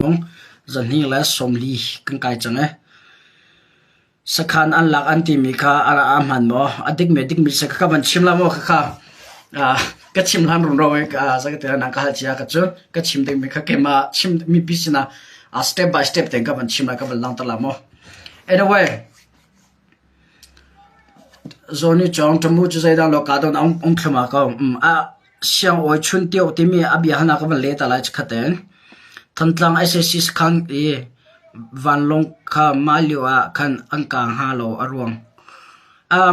Zahnih le 40 kan kai cang ee. Sakhan an lak an timi kha a hman maw? A dikmi a dikmi si ka van chim la maw khakha? Ka chim hlan rumro i nang ka hal cia ka cu ka chim dingmi kha keimah chim mipi sinah step by step tein ka van chim lai ka van langhter la maw? Anyway, Zawn i cawng ṭamu cu zeidah law kaa don ung thlum ah ko. Siangawi chun tio timi a bia hna ka van leh ta lai chikkhat tein. Thantlang sac sakhan i vanlawng kha mah lio ah khan an kaa hnga lo a ruang.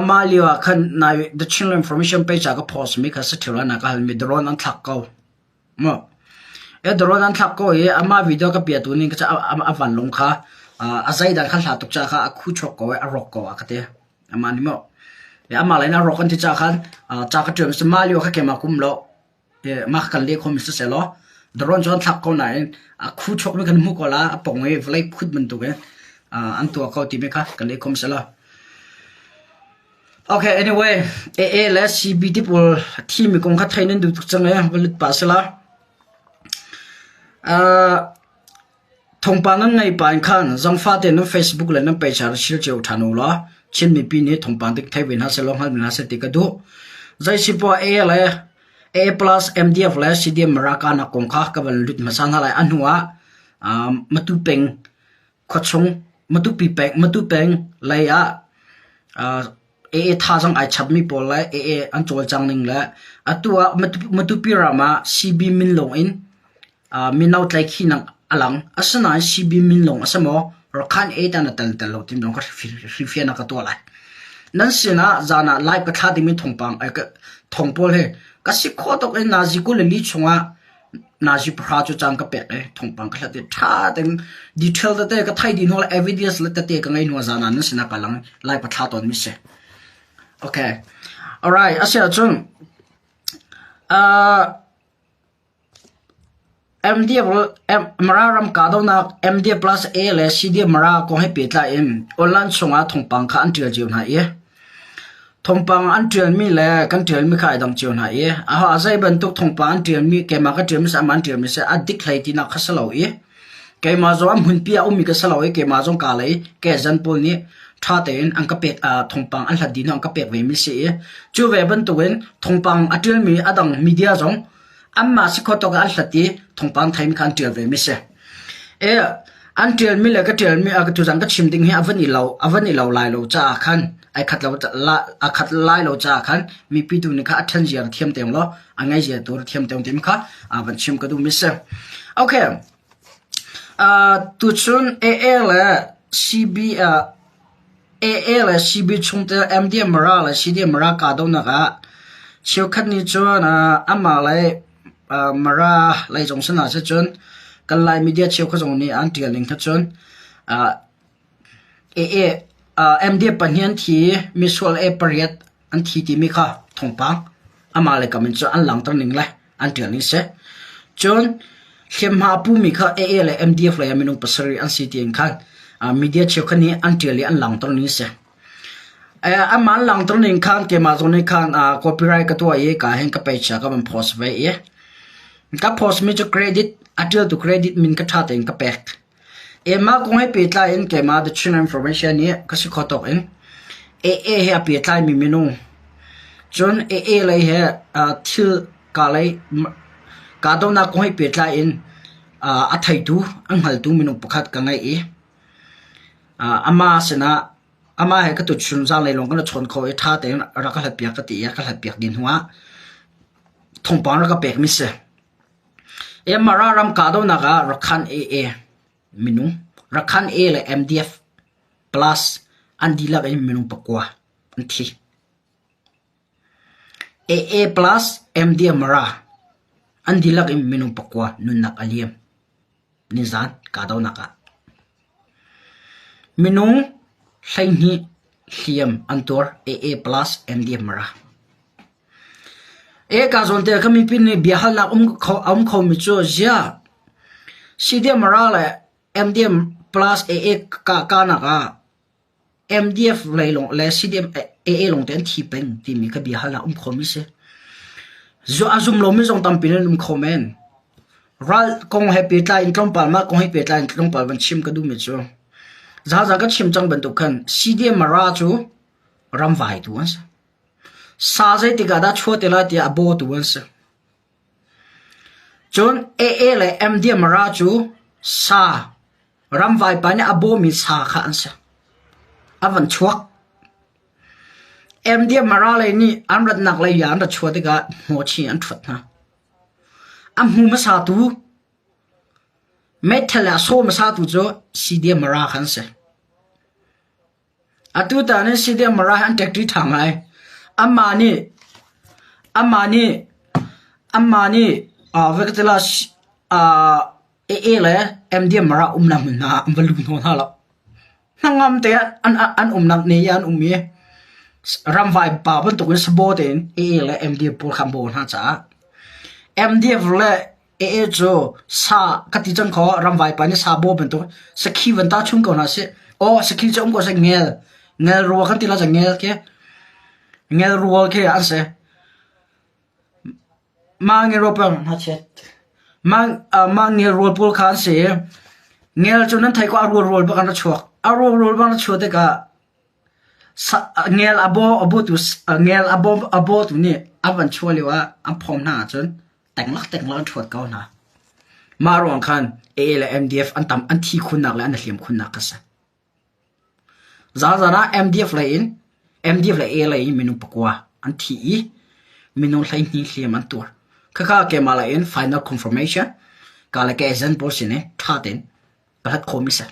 Mah lio ah khan nai The Chinland Information page ah ka post mi kha si ṭheo lai na ka halmi drone an thlak ko. Maw? E drone an thlak ko i amah video ka piatu ning ka a vanlawng kha a zeidan kha hla tuk ca kha a khu chuak ko i a rawk ko a ka ti. Amah nih maw amah lei in a rawk an ti ca khan ca ka ṭial mi si mah lio kha keimah kum lo mah kha kan leh khomi si sehlaw drone cu an thlak ko nain a khu chuak mi kan hmuh ko la a pong i vawlei phut bantuk in an tuah ko timi kha kan leh khom sehlaw. Okay, anyway, AA le CB ti pawl thimi kong kha thei nan duh tuk cang e, va lut pah sila. Thawngpang nan ngei pah in khan zangfah tein nan Facebook le nan page ah rak share cio ṭhan u law Chin mipi nih thawngpang dik thei ve hna sehlaw hngal ve hna seh ti ka duh. Zeisipoah A le A plus MDF le CDM Maraka nak kong kha ka van lut hmasa hna lai. A hnu ah Matu peng khuachung Matupi peng Matu peng lei ah AA thazaang ai chapmi pawl le AA an cawlcang ning le atu ah Matupi ram ah CB min lawng in Mino tlaihkhihnak a lang. Asinain CB min lawng a si maw? Rakhine A tan a tel tel lo timi zong kha hrilhfiahnak ka tuah lai. Nan sinah zan ah live ka thlah dingmi thawngpang thawng pawl hi ka si khawh tuk in nazi 24 chungah nazi 10 cu caan ka pek i thawngpang ka hlat i ṭha tein detail tete ka thei dih hnu le evidence le tete ka ngei hnu ah zan ah nan sinah ka lang live ka thlah tawnmi si. Okay. Alright, asiahcun Mara ram kahdohnak MD plus A le CD Mara kong he pehtlai in online chungah thawngpang kha an ṭial cio hna i thawngpang an ṭialmi le kan ṭialmi kha ai dang cio hna i aho zei bantuk thawngpang an ṭialmi keimah ka ṭialmi seh amah an ṭialmi seh a dik hlei tinak kha si lo i keimah zong a hmunpi ah ummi ka si lo i keimah zong kaa lei kezan pawl nih ṭha tein an ka pek thawngpang an hlat dih hnu an ka pek vemi si i cu ve bantukin thawngpang a ṭialmi a dang media zong Anmah si khawh tawk ah an hlat i thawngpang theimi kha an ṭial ve mi si. E, an ṭialmi le ka ṭialmi a tuzan ka chim ding hi a van i lo a van i lo lai lo caah khan ai khat lo la a khat lai lo caah khan mipi tu nih kha a ṭhen zia thiam teung law a ngei zia tu thiam teung timi kha a van chim ka duh mi si. Okay. Uh, tuchun AA le CB uh, AA le CB chungtel MDM Mara le CDM Mara kahdohnak ah cheukhat nih cun amah le Mara lei zong sin ah cun kan Lai media cheukhat zong nih an ṭial ning kha cun AA MDM pahnih an thi i misual A pariat an thi timi kha thawngpang amah le kam in cun an langhter ning le an ṭial ning si. Cun hliamhma a pumi kha AA le MDF lei ah minung pasarih an si tiin khan media cheukhat nih an ṭial i an langhter ning a si. Amah an langhter ning khan keimah zong nih khan copyright ka tuah i ka hin ka page ah ka van post ve i ka post mi cu credit a ṭialtu credit min ka ṭha tein ka pek. Mah kong he pehtlai in keimah The Chin Information nih ka si kho tawk in AA he a pehtlaimi minung cun AA lei he thil kaa lei kahdohnak kong he pehtlai in a theitu a hngaltu minung pakhat ka ngei i amah sinah amah he ka tuchun zaanlei lawng kan i chawn kho i ṭha tein rak ka hlatpiak ka ti i a ka hlatpiak dih hnuah thawngpang rak ka pekmi si. Mara ram kahdohnak ah Rakhine AA minung Rakhine A le MDF plus an dihlak in minung pakua an thi. AA plus MDF Mara an dihlak in minung pakua nunnak a liam. Nizan kahdohnak ah minung 12 hliam an tuar AA plus MDF Mara. Eka zawn te kha mipi nih biahalnak um kho a um khomi cu ziah CDM ra le MDM plus AA kahnak ah MDF lei lawng le CDM AA lawng te an thi peng timi kha biahalnak um khomi si. A zum lomi zong tampi nan um kho men. Ral kong he pehtlai in tlawmpal mah kong he pehtlai in tlawmpal van chim ka duhmi cu zaza ka chim cang bantuk khan CDM Mara cu ramvaitu an si. Sa zeitik ah dah chuah te lai tiah a bawtu an si. Cun AA le MDM Mara cu sa ramvai pa nih a bawmi sa kha an si. A van chuak. MDM Mara lei nih an ratnak lei ah an ra chuah tikah hmawchi an ṭhuat hna. A hmu hmasatu meithal le a sawh hmasatu cu CDM Mara kha an si. Atutan in CDM Mara hi an ṭekṭi ṭha ngai. Amah nih amah nih amah nih uh, vekatila uh, AA le MDM Mara umnak hmun hna ah an va lu hnawh hna lo. Hnangam te an an umnak ne i an um i ramvai pa bantukin sabo tein AA le MDF pawl kha an bawh hna caah MDF le AA cu sa ka ti cang kho ramvai pa nih sa baw bantuk sakhi van ta chung ko hna sih. Aw sakhi cu um ko seh ngel ngel rua kan ti la ngel khi ngel rual khi an si. Mah ngel rawl pawl kha an si i ngel cu nan theih ko a rualrual bak an ra chuak. A rualrual bak an ra chuah tikah ngel a bawtu nih a van chuah lioah an phawm hna ahcun tenglak tenglak an ṭhuat ko hna. Mah ruang khan AA le MDF an tam an thi khunnak le an i hliam khunnak kha si. Zaanzan ah MDF lei in MDF le A lei in minung pakua an thi i minung 12 hliam an tuar. Khakha keimah lei in final confirmation ka le ka agent pawl sin i ṭha tein ka hlat khawhmi si.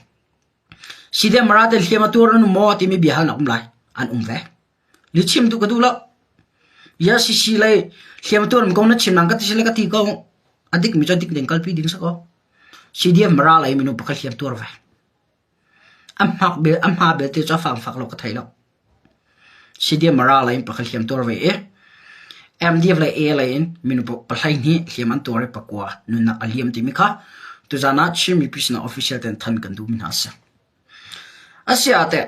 CDM Mara te hliam a tuar an um maw timi bia hal nak um lai. An um ve. Lihchim tu ka duh lo. YCC lei hliam a tuar mi kong na chim nang ka ti sile ka ti ko. A dik mi cu a dik ding kalpi ding si ko. CDM Mara lei minung pakhat hliam tuar ve. A hma belte cu a fangfak lo ka thei lo. CDM Mara lei in pakhat hliam tuar ve i MDF le A lei in minung 12 hliam an tuar i pakua nunnak a liam timi kha tuzaan ah Chin mipi sinah official ten than kan duhmi hna a si. Asiah teh,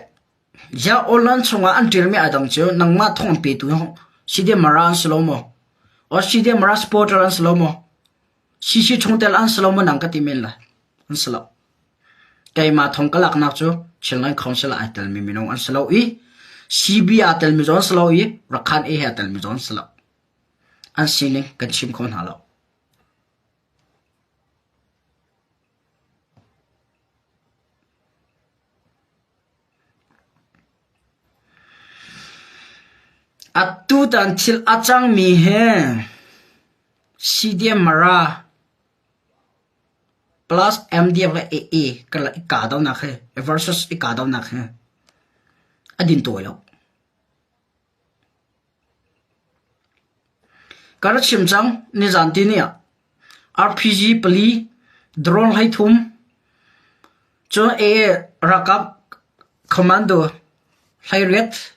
ziah online chungah an ṭialmi ai dang cu nangmah thawng an petu CDM Mara an si lo maw? Or CDM Mara supporter an si lo maw? CC chungtel an si lo maw nang ka ti men lai? An si lo. Keimah thong ka laknak cu Chinland Council ah ai telmi minung an si lo i CB aa telmi zong an si lo i Rakhan A he aa telmi zong an si lo. An sining kan chim kho hna lo. Atutan thil a cangmi hi CDM Mara Plus MDF le AA karlak i kahdohnak hi versus i kahdohnak hi a din tawi lo. Ka ra chim cang nizan tini ah RPG pali, drone 13, cun AA ralkap commando 18,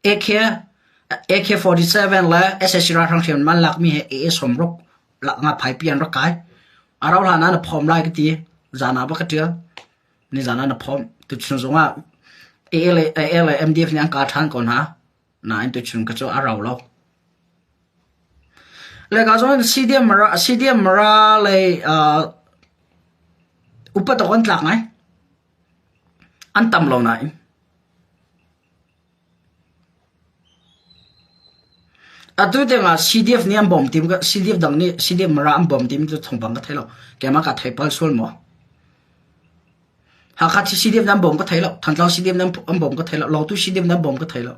AK AK-47 le sac ralhrang hriamnam an lakmi he AA sawmruk nga phaipi an rak kai. A rauh hlan ah na phawm lai ka ti. Zan ah va ka ṭial. Nizan ah na phawm. Tuchun zong ah AA le, AA le MDF nih an kah ṭhan ko hna. Nain tuchun ka cu a rau lo. Le ka zong CDM Mara, CDM Mara lei uh, upat awk an tlak ngai. An tam lo nain. Atu tiangah CDF nih an bawm tim CDF dang nih CDF Mara an bawm tim cu thawngpang ka thei lo. Keimah ka thei pal sual maw? Hakha CDF nan bawm ka thei lo. Thantlang CDF nan an bawm ka thei lo. Lautu CDF nan bawm ka thei lo.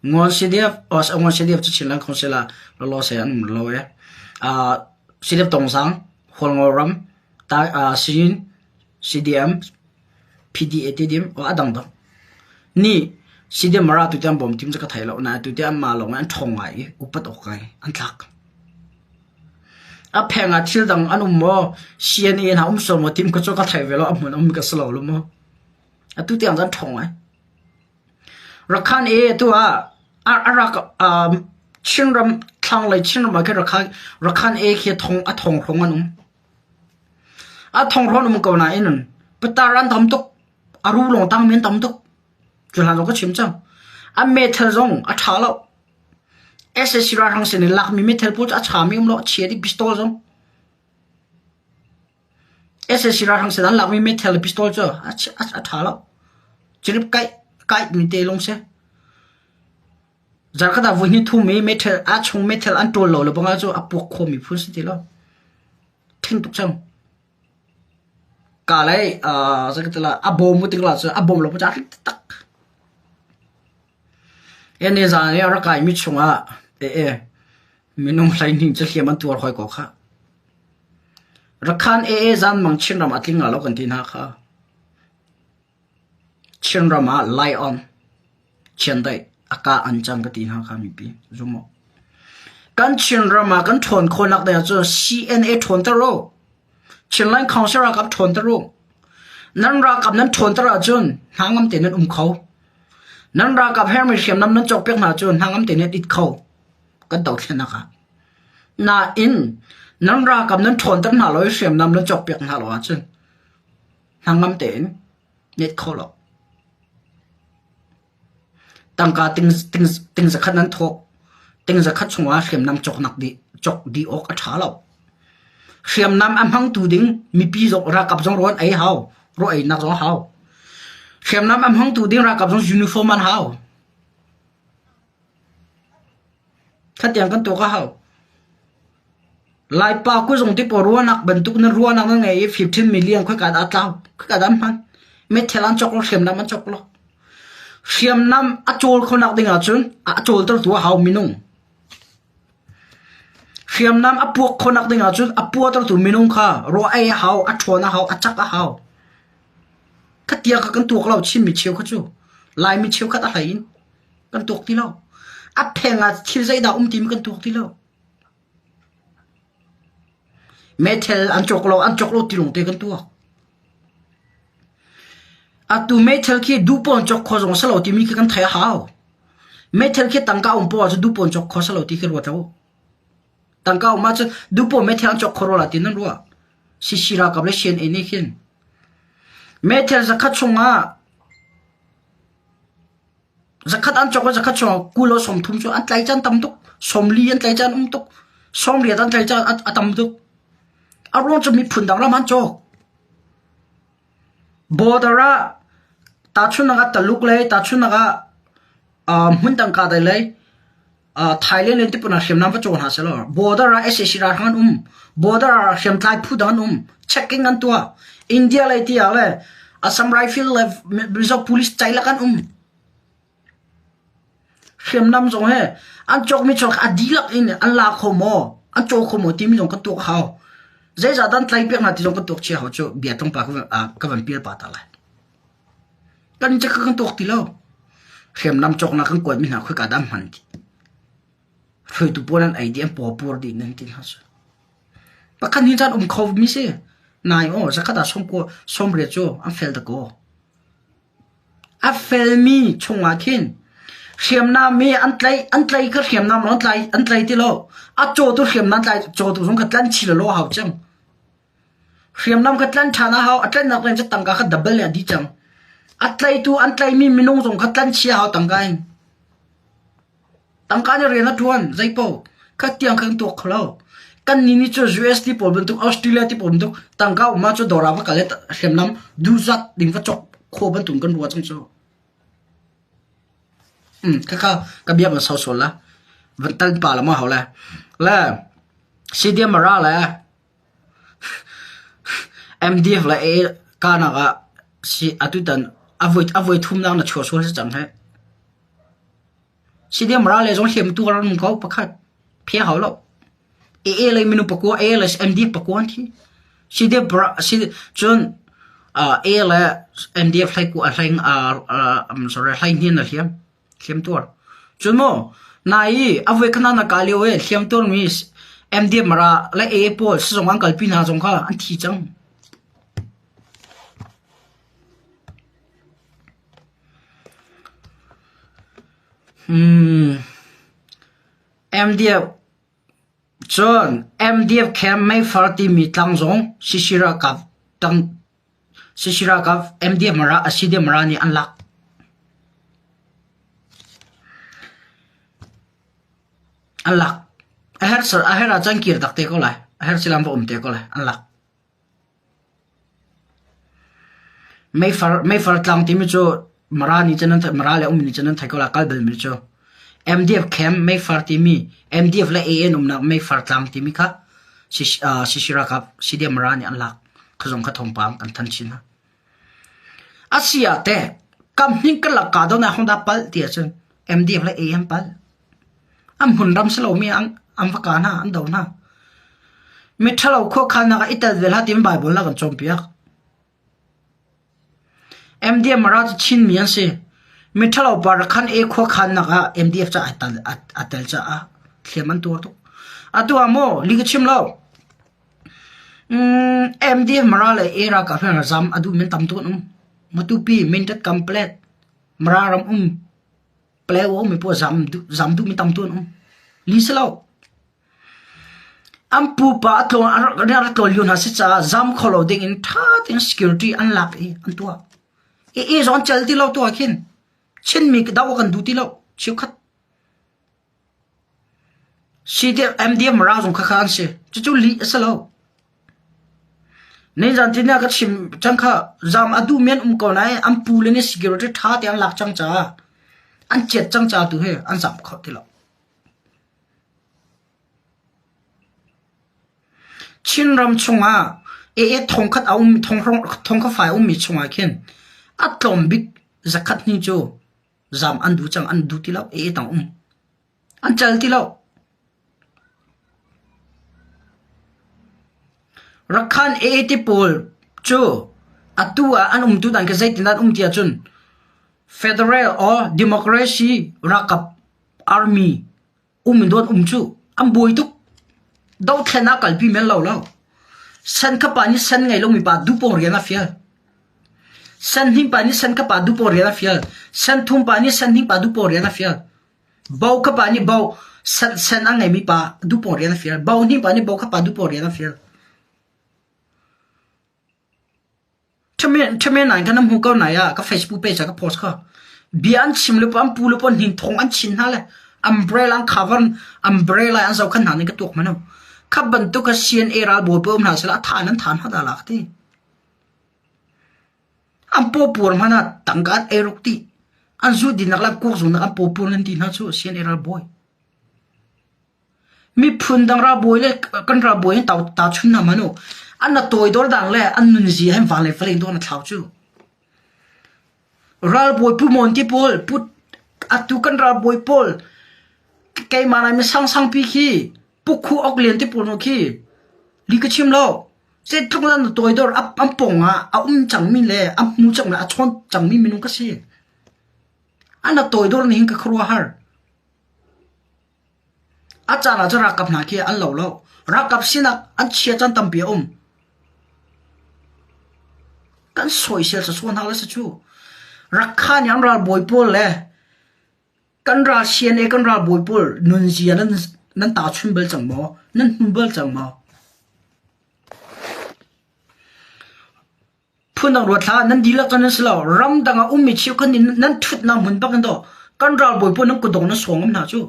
Ngawn CDF, os Ngawn CDF cu Chinland Council ah lawlaw se an um lo e. Uh, CDF Tongzang, Hualngo ram, ta, uh, Siyin, CDM, PDA ti dim a dang dang nih CDM Mara tu tiang bawm tim cu ka thei lo nain tu tiang anmah lawng in an ṭhawng ngai i upat awk ngai an tlak. A pheng ah thil dang an um maw CNA hna um sual maw tim ka cu ka thei ve lo a hmun um ka si lo lu maw. Atu tiang an ṭhawng ngai. Rakhan e tu ah a rak um, Chinram thlanglei Chinram ah khin Rakhan Rakhan e khi thong a thong hrawng an um. A thonghrawn um ko nain putar an tam tuk. A ru lawng tangmi an tam tuk. Cu hlan zong ka chim cang. An meithal zong a ṭha lo. SAC ralhrang sin in lakmi meithal pawl cu a ṭhami um lo, a chia dih pistol zong. SAC ralhrang sin an lakmi meithal le pistol cu a ṭha lo. Cirip kaih kaihmi te lawng si. Zarkhat ah voi hnih thum i meithal a chung meithal an ṭawl lo le bang ah cu a puak khomi phun si ti lo. Ṭhing tuk cang. Ka lei uh, a bawm mu tik la cu a bawm lo pa rik taktak. E ni zan i a rak kaimi chungah e e minung hleihnih cu hliam an tuar hoi ko khah. Rakhan e e zan mang Chinram a tling lo kan ti hna kha. Chinram ah lion chiandeih a kah an cang ka ti hna kha mipi zum u. Kan Chinram ah kan ṭhawn khawhnak ding ahcun CNA ṭhawnter u. Chinland Council ralkap ṭhawnter u. Nan ralkap nan ṭhawnter ahcun hnangam tein nan um kho. Nan ralkap hermi hriamnam nan cawkpiak hna ahcun hnangam tein nan it kho. Kan dothlennak ah. Nain nan ralkap nan ṭhawnter hna lo i hriamnam nan cawkpiak hna lo ahcun hnangam tein net kho lo. Tangka ting zakhat nan thawh. Ting zakhat chungah hriamnam cawknak dih cawk dih awk a ṭha lo. Hriamnam a hmangtu ding mipi zong ralkap zong rawl ei hau. Rawl einak zong a hau. Hriamnam a hmangtu ding ralkap zong uniform an hau. Khatiang kan tuak a hau. Laipa kuzung ti pawl ruahnak bantuk na ruahnak na ngei i 15 million khoika dah a tlau, khoika dah an hman. Meithal an cawk lo, hriamnam an cawk lo. Hriamnam a cawl khonak ding ahcun a cawltertu a hau minung. Hriamnam a puak khonak ding ahcun a puatertu minung kha ruah ei a hau, a ṭhawn a hau, a cak a hau. Khatia kha kan tuak lo Chinmi cheu kha cu. Laimi cheukhat a hlei in kan tuak ti lo. A pheng ah thil zeidah um timi kan tuak ti lo. Meithal an cawk lo, an cawk lo ti lawngte kan tuak. Atu meithal khi duhpawn cawk kho zong si lo timi khi kan theih a hau. Meithal khi tangka um poah cu duhpawn cawk kho si lo ti khi ruat lo. Tangka um ahcun duhpawn meithal an cawk kho rua la ti nan ruah. CC ralkap le CNA nih khin. Meithal zakhat chungah Zakhat an cawk i zakhat chungah 20 le 30 cu an tlai caan tam tuk. 40 an tlai caan um tuk. 80 an tlai caan a tam tuk. A ruang cu miphun dang ram an cawk. Border ah tahchunhnak ah Taluk lei, tahchunhnak ah hmun dang ka dai lei, Thailand le tipun ah hriamnam va caw hna selaw border ah sac ralhrang an um. Border ah hriamtlai phu dang an um. Checking an tuah. India lei ti ah le Assam Rifle le Mizo Police ceilak an um. Hriamnam zong he an cawkmi cawk a dihlak in an la kho maw? An caw kho maw timi zong kan tuak hau. Zeizah dah an tlai piak hna ti zong kan tuak chia hau cu bia tlawmpal ka van pial pa ta lai. Kan cak kan tuak ti lo. Hriamnam cawknak kan kuatmi hna khoika dah an hman ti. Hruaitu pawl an ei dih an paw pur dih nan ti hna cu. Pakhat ni caan um kho mi si. Nai aw zakhat ah sawmkua sawmriat cu an fel dakaw. A felmi chungah khin hriamnam hi an tlaih an tlaih kha hriamnam lawng an tlai an tlai ti lo. A cawtu hriamnam tlai cawtu zong kha tlan chih lawlaw a hau cang. Hriamnam kha tlan ṭhan a hau. A tlannak len cu tangka kha double in a dih cang. A tlaitu an tlaimi minung zong kha tlan chih a hau tangka in. Tangka nih rian a ṭuan, zeipaoh kha tiang kha kan tuak kho lo. Kannih nih cun US ti pawl bantuk, Australia ti pawl bantuk tangka um ahcun dawr ah va kal i hriamnam duhzat ding va cawk khawh bantuk kan ruah cang cu. Um, khakha ka bia van sau sual la. Van tal pa la ma hau le. Le CDM ra le MDF le A kanak ah si atutan a voi thumnak na chuah sual si cang he. CDM ral le zong hliamtu ral um ko pakhat phia hau lo. AA lei minung pakua AA le MDF pakua an thi. CDF cun A le MDF hlei ku hlei sorry hlei hnin a hliam hliam tuar. Cun mu nai i a voi khana na ka lio i hliam tuar mi MDF mara le AA pawl sizung an kalpi hna zong kha an thi cang. MDF cun MDF camp meifar timi tlang zong CC ralkap tang CC ralkap MDF mara a CDF mara nih an lak. An lak. A her a her ahcun kir tak te ko lai. A her silam va um te ko lai. An lak. Meifar meifar tlang timi cu Mara nih cun an Mara le ummi nih cun an theih ko lai kal balmi cu. MDF camp meifar timi MDF le AN umnak meifar tlang timi kha CC ralkap CDM Mara nih an lak. Kha zong kha thawngpang kan thanh chin hna. A si ah teh kam hning kan lak ka do na hong dah palh ti ahcun MDF le AN palh. An hmunram si lomi an an va ka hna, an do hna. Miṭhalo khuakhannak ah i tel ve hlah tiin Baibal na kan cawnpiak. MDF Mara cu Chinmi an si. Miṭhalo pa Rakhan e khuakhannak ah MDF ca a tel caah hliam an tuar tuk. Atu ah maw li ka chim lo. MDF Mara le A ralkap hi zam a duh men tam tuk an um. Matupi, Mindat Kamplet, Mara ram um Palewa ummi paoh zam zam duhmi tam tu an um. Li si lo. An pupa a tlawn a rak tlawn lio hna si caah zam kho lo ding in ṭha tein security an lak i an tuah. I i zong an cel ti lo tu ah khin Chinmi do kan duh ti lo. Cheukhat CDF, MDM ra zong khakha an si. Cucu lih a si lo. Nizan tin ah ka chim cang kha zam a duhmi an um ko nain an pu le nih security ṭha te an lak cang caah an ciat cang ca tu hi an zam kho ti lo. Chinram chungah AA thongkhat a um thongkhat fai a ummi chungah khin a tlawm bik zakhat hnih cu zam an duh cang an duh ti lo AA tang um. An cal ti lo. Rakhan AA ti pawl cu atu ah an umtu dan khi zeitin an um ti ahcun federal or democracy ralkap army um in don um cu an buai tuk. Dothlen ah kalpi men lo lo. San kha pa nih san ngei lomi pa dupong rian a fial. San hning pa nih san kha pa dupong rian a fial. San thum pa nih san hning pa dupong rian a fial. Bo kha pa nih bo san san a ngeimi pa dupaw rian a fial. Bo hning pa nih bo kha pa dupaw rian a fial. Ṭhamen nai kan hmu ko nai ah ka Facebook page ah ka post kha. Bia an chim le an pu le pon hnin thong an chin hna le umbrella an cover umbrella an zoh khan hna ning ka tuak mano. Kha bantuk ka CNA ral bawi pa um hna sila a tha nan tha hna da la ka ti. An pawpuar hmanh ah tangka an ei ruk dih. An zu dinnak le an kuak zuknak an pawpuar nan ti hna cu CNA ralbawi. Miphun dang ralbawi le kan ralbawi hin tahchun hna hmanh u. An na toidor dang le an nunzia hin van le vawlei in dawh na thlau cu. Ralbawi Pu Mon ti pawl, pu atu kan ralbawi pawl, keimah nai mi sangsangpi khi, Pu Khu Ok Lian ti pawl khi, li ka chim lo. Zeitluk na toidor an pawng ah a um cangmi le a hmu cang le a chawn cangmi minung ka si. An a toidor nih hin ka khuaruahhar. A caan ah cun ralkap hna khi an lo lo. Ralkap sinak an chia caan tampi a um. Kan sawisel sawsawh hna la si cu. Rakha nih an ralbawi pawl le Kan ral CNA kan ralbawi pawl nunzia nan nan tahchun bal cang maw? Nan hmu bal cang maw? Phundang ruat hlah, nan dihlak cun nan si lo. Ramdang ah ummi cheukhat nih nan ṭhutnak hmun bak in daw kan ralbawi pawl nan kutdong nan sawng ngam hna cu.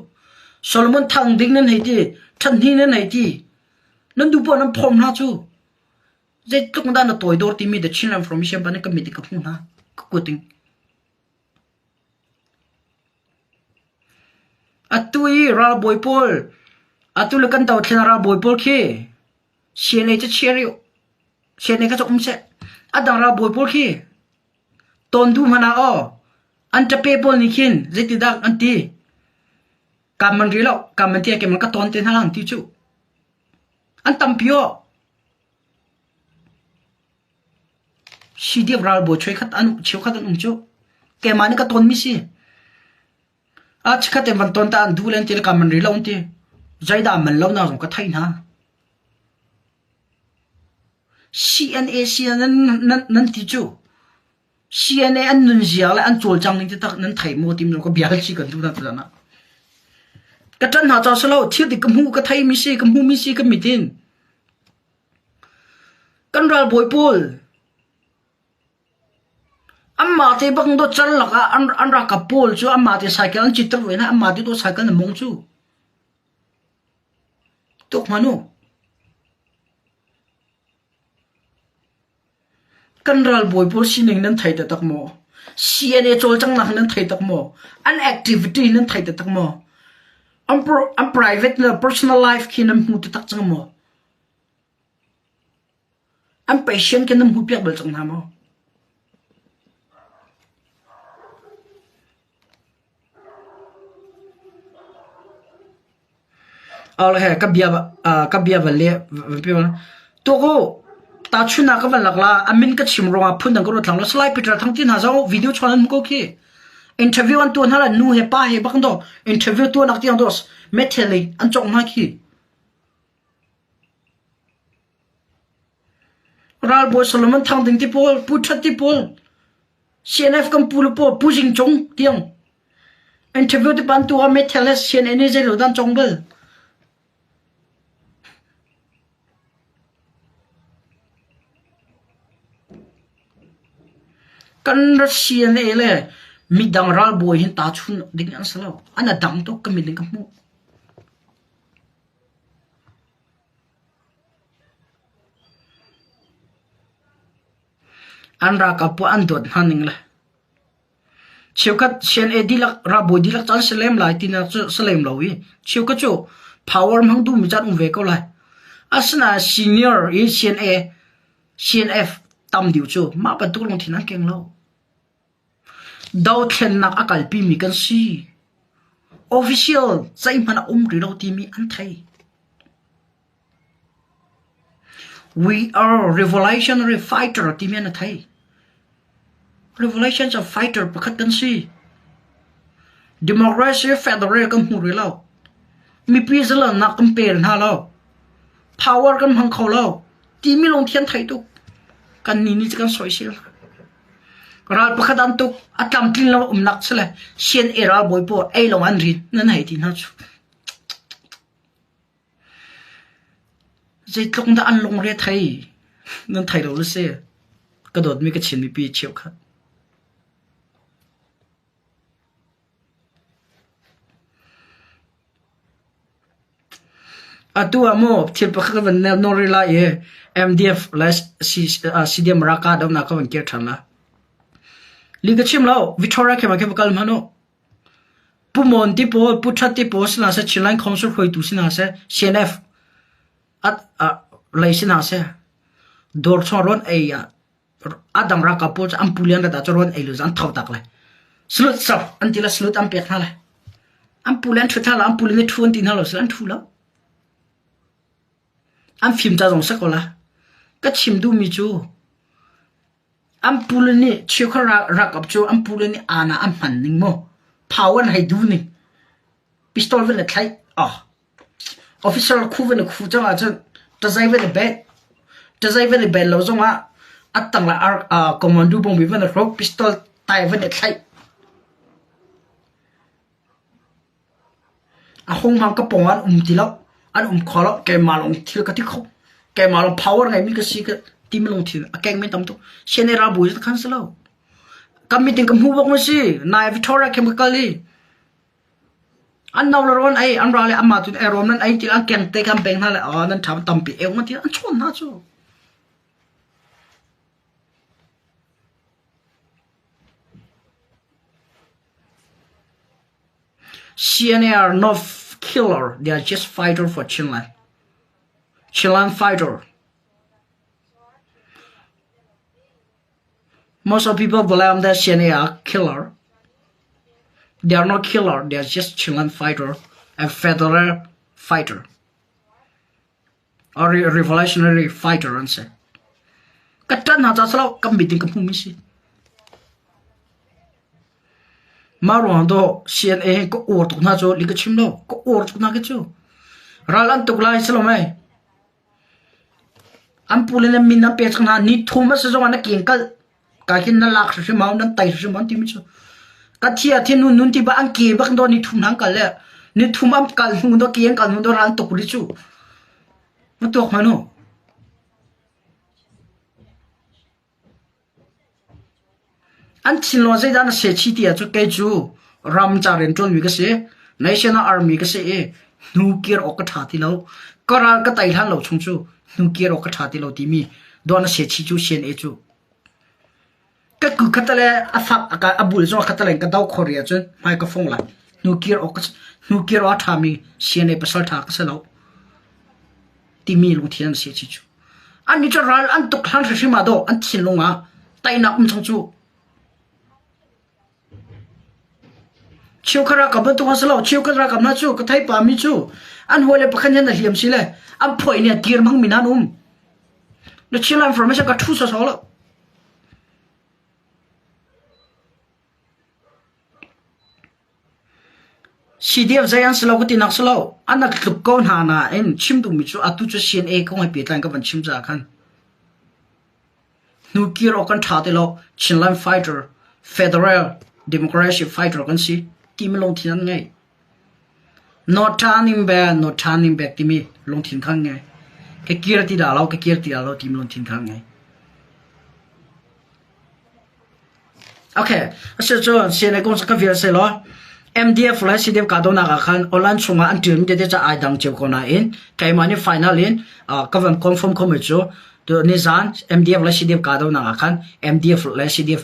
Solomon Thang Ding nan hei ti, That Hni nan hei ti. Nan duh poah nan phawm hna cu. Zeitluk dah na toidor timi The Chinland Information pa nih ka mit in ka hmuh hna. Ka kut in. Atu i ralbawi pawl, atu le kan dothlen ralbawi pawl khi CNA cu chia rih u. CNA kha cu um seh. A dang ralbawi pawl khi tawn duh hmanh ah aw an ṭape pawl nih khin zeitidah an ti. Kaan man rih lo, kaan man ti ah keimah ka tawn te hna an ti cu. An tampi aw. CDF ralbawi cheukhat an cheukhat an um cu. Keimah nih ka tawnmi si. Ah chikkhat in van tawn ta an duh len ti le ka man rih lo an ti. Zeidah man lo na zong ka theih hna. CNA nan nan nan ti cu. CNA an nunzia le an cawlcang ning ti tak nan thei maw tim lo ka bia si kan duh na tu na. Ka ṭan hna ca silo thil dik ka hmu ka thei mi si ka hmu mi si ka mit in. Kan ralbawi pawl anmah te bak in dawt cal lakah an ralkap pawl cu anmah te cycle an citter ve hna, anmah te dawt cycle an mong cu. Tuk hmanh u. Kan ralbawi pawl sining nan thei taktak maw? CNA cawlcanghnak nan thei tak maw? An activity nan thei taktak maw? An, an private le personal life khi nan hmu taktak cang maw? An patient khi nan hmuh piak bal cang hna maw? Ka bia ka bia van le tuk u tahchun ah ka van lak la a min ka chim ruangah phundang ka ruat hlang lo Salai Peter Thang ti hna zong video chuan an hmu ko khi interview an tuah hna la nu he pa he bak do interview tuah nak tiang dos methel an cong hna khi Ralbawi Solomon Thang Ding ti pawl Pu That ti pawl CNF kan pu le pawl Pu Zing Cung tiang interview te pan tu ah meithal le CNN nih zei lo dan cong bal. Kan ra CNA le midang ralbawi hin ta chun ding an si lo. An a dang tuk ka min in ka hmuh. An ralkap pawl an dawt hna ning le cheukhat CNA dihlak ralbawi dihlak cu an si lem lai tinak cu si lem lo i cheukhat cu power hmang duhmi cu an um ve ko lai. Asinain senior i CNA, CNF tam deuh cu mah bantuk lungthin an keng lo. Dothlennak a kalpimi kan si. Official zeihmanh a um rih lo timi an thei. We are revolutionary fighter timi an thei. Revolution cu fighter pakhat kan si. Democracy federal kan hmu rih lo. Mipi zalonnak kan pe hna lo. Power kan hmang kho lo. Timi lungthin thei tuk. Kan ni nih kan soisel. Ral pakhat an tuk a tlamtlin lo umnak sile CNA ralbawi pawl ei long an rin nan hei ti hna cu. Zeitluk dah an lungre thei? Nan thei lo na si. Ka dawtmi ka Chin mipi cheukhat. Atu ah maw thil pakhat ka van nawl rih lai i MDF le CDM ralkap dohnak ka van kir ṭhan la. Li ka chim lo, Victoria khem ah khin va kal hmanh u. Pu Mon ti pawl, Pu That ti pawl si hna seh, Chinland Council hruaitu si hna seh, CNF lei si hna seh, dawr chung rawn ei ah a dang ralkap pawl cu an pu lian rat ah cu rawn ei lu an tho tak le salute sir an ti le salute an pek hna le an pu le an ṭhut hna lo an pu le nih ṭhu an ti hna lo an ṭhu lo an fim ca zong si ko la ka chim duhmi cu An pule nih cheukhat ralkap cu an pule nih aana an hman ning maw phau an hei duh ning pistol van i thlaih oh officer khu van i khu cang ahcun ṭazai van i bet ṭazai van i bet lo zongah a tang le commando bawngbi van i hruk pistol tai van i thlaih A hung ka pawng ah an um ti lo. An um kho lo. Keimah lawng thil ka ti kho. Keimah lawng power ngeimi ka si ka timi lungthin a kengmi tam tuk. CNA ralbawi cu khan si lo. Ka mit in ka hmu bak ma si. Nai Victoria khem ka kal i an no le rawn ei an ra le amah tu ei rawm nan ei ti an keng te kan beng hna le ah nan ṭha tampi eu ma ti an chawn hna cu. CNA are not killer, they are just fighter for Chinland. Chinland fighter. Most of people believe that CNA are killer. They are not killer, they are just Chinland fighter and federal fighter. Or a revolutionary fighter an si. Ka ṭan hna ca silo kan mit in ka hmumi si. Mah ruang dawh CNA hi ka uar tuk hna cu li ka chim lo. Ka uar tuk hna khi cu. Ral an tuk lai si lo mei. An pu le nan min nan pek cang hna ni thum a si zong ah na keng kal. Ka hin na lak hrimhrim au nan tai hrimhrim an timi cu. Ka thi a thin nun nun ti ba an ke bak do ni thum hang kal le ni thum am kal hnu do ke an kal hnu do ral tuk ri cu. Ma tuak hmanu. An thinlung zeidah na seh chih ti ahcun kei cu ram ca rianṭuanmi ka si, National Army ka si i hnukir awk ka ṭha ti lo. Ka ral ka tei hlan lo chung cu hnukir awk ka ṭha ti lo timi dawh na se chi cu CNA cu. Ka ku khat le a fak a bul zong khat le ka do kho ri ahcun hmai ka fong lai. Hnukir awk hnukir awk a ṭhami CNA pasal ṭha ka si lo timi lungthin an se chi cu. An cu ral an tuk hlan hrimhrim ah dawh an thinlung ah teinak um chung cu Cheukhat ralkap bantuk an si lo. Cheukhat ralkap hna cu ka thei pami cu an hawile pakhat nih an hliam si le an phoih nih a kir hmangmi hna an um. Na Chin information ka ṭhu sawsawh lo. CDF zei an si lo ka tinak si lo. An a tluk ko hna nain chim duhmi cu atu cu CNA kong he pehtlai in ka van chim caah khan. Hnukir awk kan ṭha ti lo. Chinland fighter, Federal Democracy fighter kan si timi lungthin an ngei. No turning back, no turning back timi lungthin kha an ngei. Ka kir ti dah lo, ka kir ti dah lo timi lungthin kha an ngei. Okay, asicun CNA kong cu ka vial sehlaw MDF le CDF kahdohnak ah khan online chungah an ṭialmi tete cu ai dang cio ko nain keimah nih final in ka van confirm khomi cu tu nizan MDF le CDF kahdohnak ah khan MDF le CDF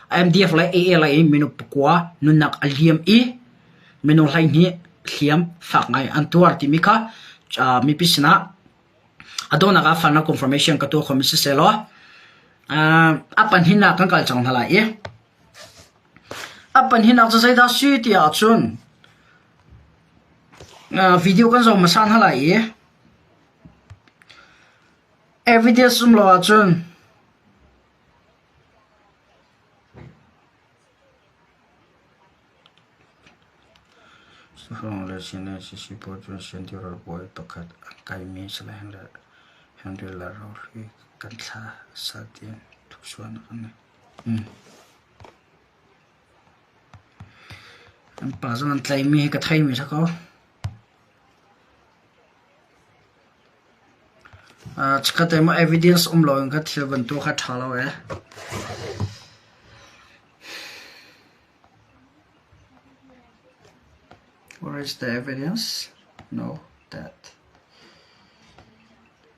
MDF le AA lei in minung pakua nunnak a liam i minung 12 hliam fak ngai an tuar timi kha mipi sinah A dawhnak ah final confirmation ka tuah khomi siseh law a pahnihnak kan kal cang hna lai i a pahnihnak cu zeidah si ti ahcun video kan zoh hmasa hna lai i evidence um lo ahcun Sahrang le CNCC pawl cu Central bawi pakhat an kaimi Henry le Rohri kan thla sal tiin thuksuan an ngei. An pa zong an tlaihmi hi ka theimi si ko. Chikkhat te maw evidence um loin kha thil bantuk kha ṭha lo ee. Where is the evidence? No, that.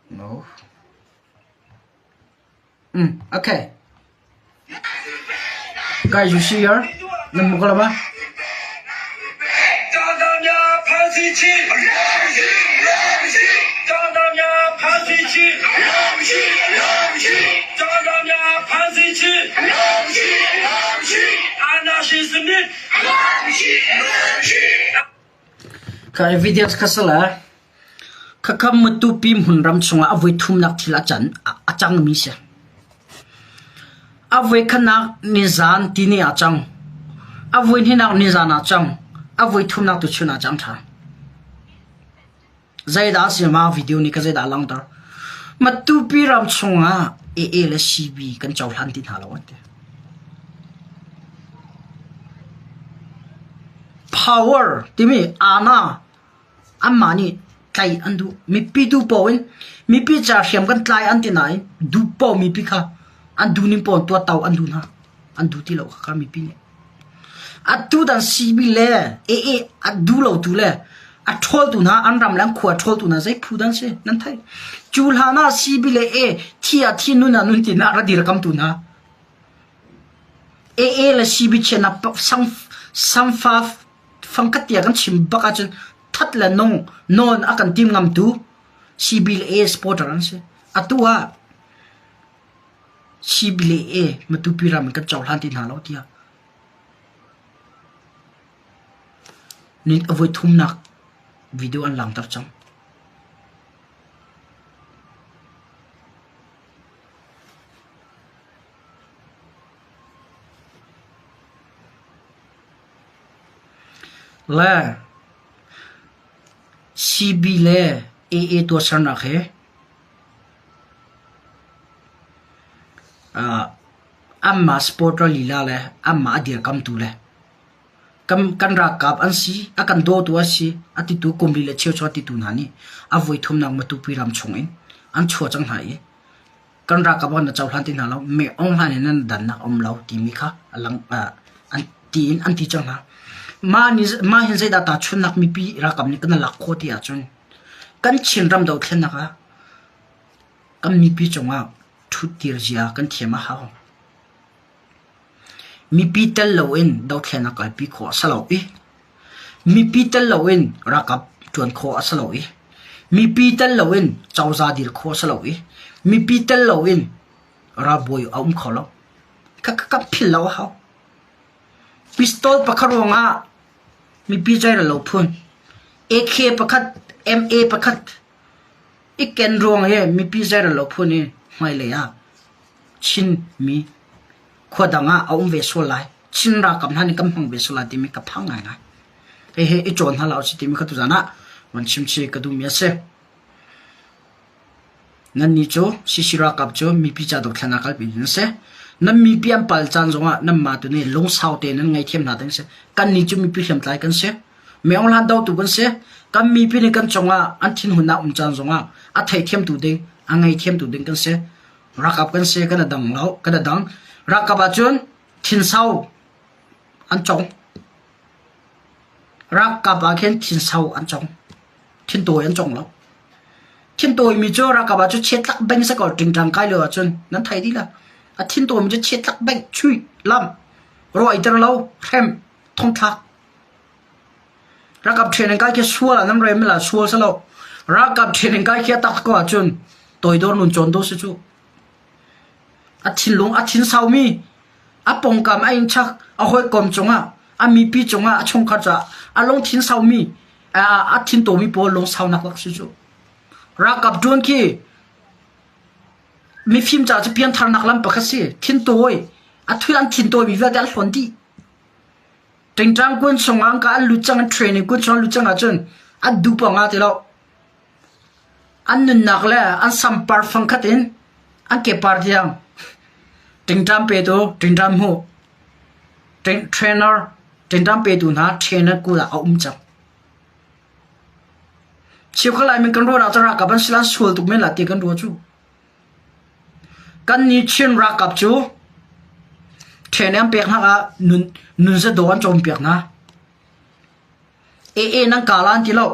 No. Mm, okay. Guys, you see here? Na hmu ko lo ba? Ka evidence kha si le Khakha Matupi hmunram chungah a voithumnak thil a can a cangmi si. A voikhatnak nizan tini ah cang. A voihnihnak nizan ah cang. A voithumnak tuchun ah cang ṭhan. Zeidah a si ma video nih ka zeidah a langhter? Matupi ram chungah AA le CB kan cohlan ti hna lo an ti. Power timi ana anmah nih tlaih an duh. Mipi duh paoh in mipi ca hriam kan tlai an ti nain duh paoh mipi kha an duh ning paoh in tuahto an duh hna. An duh ti lo kha mipi nih. Atu dan CB le AA a duh lo tu le a ṭhawltu hna an ram le an khua a ṭhawltu hna zei phu dan si nan thei. Cu hlan ah CB le A thi ah thi nun ah nun ti na ra dirkamtu hna. AA le CB chian ah sang samfa fangkhat tiah kan chim bak ahcun that le nung nawn a kan tim ngamtu CB le A supporter an si. Atu ah CB le A Matupi ram in kan cohlan ti hna lo tiah ni a voi thumnak video an langter cang. Le CB le AA tuahsernak he anmah supporter lila le anmah a dirkamtu le kan ralkap an si, a kan dawtu an si a titu kum li le cheu chung a titu hna nih a voi thumnak Matupi ram chungin an chuah cang hna i kan ralkap ah na cohlan ti hna lo me ong hlan in nan dannak um lo timi kha a lang an tiin an ti cang hna mah ni mah hin zeidah tahchunnak mipi ralkap nih kan lak khawh ti ahcun. Kan Chinram dothlennak ah kan mipi cungah ṭhutdir zia kan thiam a hau. Mipi tel loin dothlennak kalpi khawh a si lo i mipi tel loin ralkap ṭuan khawh a si lo i mipi tel loin cozah dir khawh a si lo i mipi tel loin ralbawi a um kho lo. Kan philh lo a hau. Pistol pakhat ruangah mipi zeirel lo phun AK pakhat, MA pakhat i ken ruang hi mipi zeirel lo phun i hmailei ah Chinmi khua dang ah a um ve sual lai. Chin ralkap hna nih kan hmang ve sual lai timi ka phang ngaingai. Hihi i cawn hna hlah usih timi kha tuzaan ah van chim chih ka duhmi a si. Nannih cu CC ralkap cu mipi ca dothlennak kalpi nan si. Nan mipi an pal caan zongah nanmah tu nih lungsau tein nan ngaihthiam hna ding a si. Kannih cu mipi hriamtlai kan si. Meohlan dotu kan si. Kan mipi nih kan cungah an thinhunnak um caan zongah a theithiamtu ding, a ngaihthiamtu ding kan si. Ralkap kan si, kan a dang lo, kan a dang. Ralkap ahcun thinsau an cong. Ralkap ah khin thinsau an cong. Thintawi an cong lo. Thintawimi cu ralkap ah cu chiatlak beng si ko ṭingṭang kai lio ahcun nan thei dih la. A thintawimi cu chiatlak beng chuih lam ruah i ter lo hrem thongthlak. Ralkap training kai khi sual ah nan rem la sual si lo. Ralkap training kai khi a tak ko ahcun toidor nun cawn do si cu. A thinlung a thinsaumi a pawngkam a innchak a hawikom cungah a mipi cungah a chungkhar caah a lungthin saumi a thintomi pawl lungsaunak lak si cu. Ralkap ṭuan khi mifim caah cu piantharnak lam pakhat si. Thintawi a thil an thintawimi vialte an hlawn dih. Ṭingṭang kun chungah an ka an lut cang an training kun chung an lut cang ahcun an duh paoh nga ti lo. An nunnak le an sampar fangkhat in an kepar tiang ṭingṭam petu ṭingṭam hmuh trainer ṭingṭam petu hna trainer kul ah a um cang. Cheukhat Laimi kan ruah ah cun ralkap an si la sual tuk men la ti kan ruah cu. Kannih Chin ralkap cu trainer an pek hna ah nun nunzadaw an cawnpiak hna. AA nan ka la an ti lo.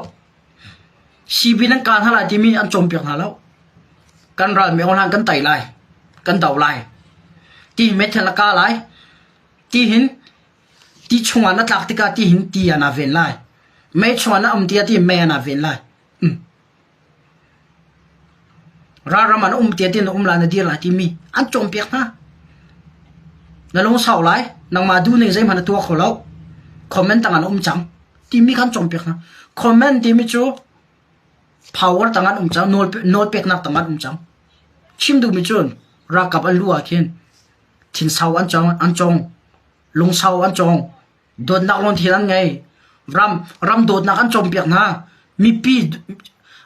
CB nan ka hna lai timi an cawnpiak hna lo. Kan ral mi hlan kan tai lai. Kan do lai. Ti meithal na ka lai. Ti hin ti chungah na tlak tikah ti hin ti ah na ven lai. Mei chungah na um tiah ti mei ah na ven lai. Mm. Ralram ah na um tiah ti na um lai na dir lai timi an cawnpiak hna. Na lungsau lai. Nangmah duh ning zeihmanh na tuah kho lo. Comment tang ah na um cang. Timi kha an cawnpiak hna. Comment timi cu power tang an um cang, nawl nawlpeknak tang an um cang. Chim duhmi cun ralkap an lu ah khin thinsau an cawng, an cawng, lungsau an cawng, dawtnak lungthin an ngei. Ram ram dawtnak an cawnpiak hna. Mipi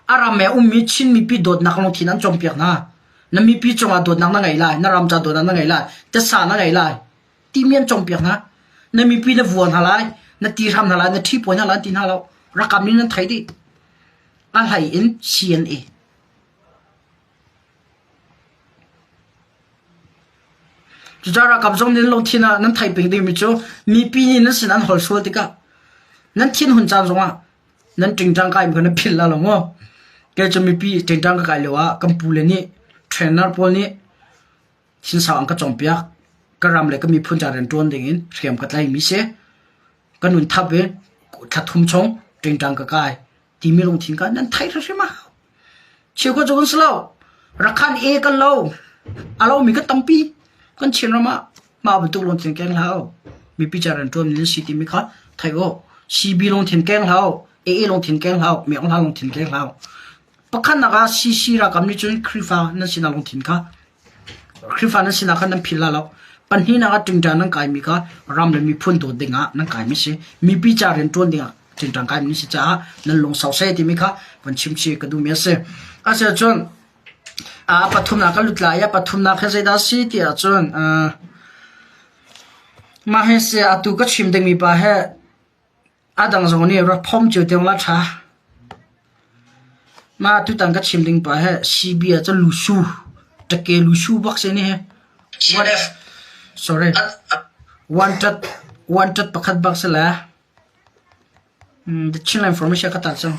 a ram he ummi Chin mipi dawtnak lungthin an cawnpiak hna. Na mipi cungah dawtnak na ngei lai, na ram ca dawtnak na ngei lai, tasa na ngei lai. Timi an cawnpiak hna. Na mipi na vua hna lai, na ti hram hna lai, na ṭhipuai hna lai an ti hna lo. Rakam nih nan thei dih. A hlei in CNA. Cucaah ralkap zong nih lungthin ah nan theih peng dingmi cu mipi nih nan sin an hol sual tikah nan thinhun caan zongah nan ṭingṭang kai kha na philh la lo maw? Kei cu mipi ṭingṭang ka kai lio ah kan pule nih trainer pawl nih thinsau an ka cawnpiak. Ka ram le ka miphun ca rianṭuan dingin hriam ka tlaimi si. Ka nun thap i thla thum chung ṭingṭang ka kai timi lungthin kha nan theih hrimhrim a hau. Cheukhat cu kan si lo. Rakhan e kan lo. A lomi kan tampi. Kan Chinram ah mah bantuk lungthin keng hlah u. Mipi ca rianṭuan nan si timi kha thei u. CB lungthin keng hlah u. AA lungthin keng hlah u. Myeonghla lungthin keng hlah u. Pakhatnak ah CC ralkap nih cun Khrihfa nan sinak lungthin kha Khrihfa nan sinak kha nan philh la lo. Pahnihnak ah ṭingṭang nan kaimi kha ram le miphun dawt dingah nan kaimi si. Mipi ca rianṭuan dingah ṭingṭang kaimi si caah nan lungsau seh timi kha van chim chih ka duhmi a si. Asiahcun a pathumnak ka lut lai i a pathumnak hi zeidah a si ti ahcun mah hi si atu ka chim dingmi pa hi A dang zong nih rak phom cio tiang la ṭha. Mah tutan ka chim ding pa hi CB ah cun lusu, ṭake lusu bak si ni hi. CNF. Sorry. One ṭat, one ṭat pakhat bak si le. The Chinland Information ka tar cang.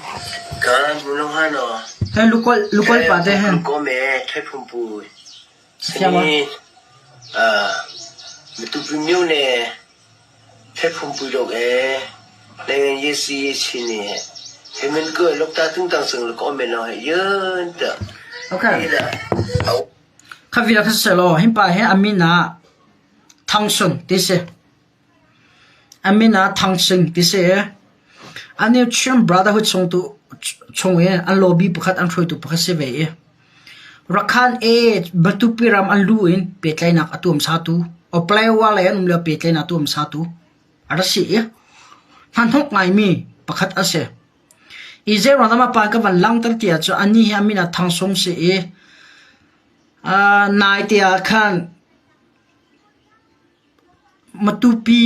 Kan hmuh no. He lukol lukol pa te hen. Ko me thai phum pu. Sini a matupi myo ne thai phum pu dok e nang ye si ye chin ne he men ko lok ta tung tang sung ko me no he yun ta. Okay. Kha vila kha selo him pa he amina Thang Sung ti si. A min ah Thang Sing ti si. An i Chin Brotherhood chung i an lobby pakhat an hruaitu pakhat si ve i Rakhan e Matupi ram an lu in pehtlaihnak a tuamsatu Oplewa lei an um lio pehtlaihnak a tuamsatu a ra si i hnahnawk ngaimi pakhat a si. I zeiruang dah mah pa ka van langhter ti ahcun anih hi a min ah Thang Sung si i naite ah khan Matupi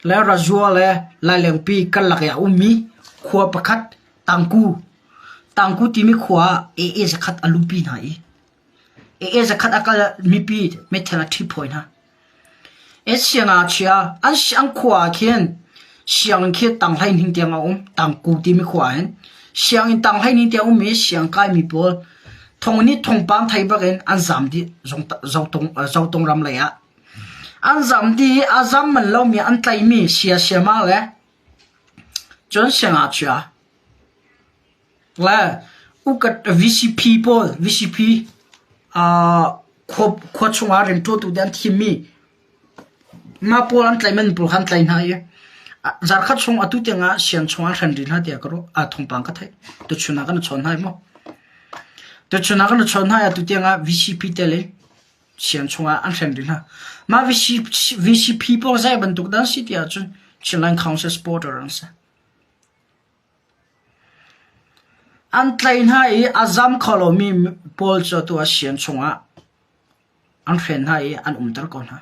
le Razua le Lailengpi karlak i a ummi khua pakhat Tangku Tangku timi khua ah AA zakhat a luhpi hna i AA zakhat a kal mipi meithal a ṭhiphawi hna. Siangngakchia an khua ah khin sianginn khi tanghleihnih tiang a um. Tangku timi khua ah hin sianginn tanghleihnih tiang a um i siang kaimi pawl thong nih thawngpang thei bakin an zaam dih Zotung ram lei ah. An zam dih i a zam manh lomi an tlaihmi sia siama le cun siangngakchia le ukat VCP pawl VCP khua chungah rianṭuantu te an thimmi mah pawl an tlaih man pawl kha an tlaih hna i zarkhat chung atu tiangah siang chungah an hren rih hna tiah ka ruah thawngpang ka theih. Tuchun ah kan i chawn hna hi mu. Tuchun ah kan i chawn hna i atu tiangah VCP tel in siang chungah an hren rih hna. Mah VCP pawl zei bantuk dah an si ti ahcun Chinland Council supporter an si. An tlaih hna i a zam kho lomi pawl cu atu ah siang chungah an hren hna i an umter ko hna.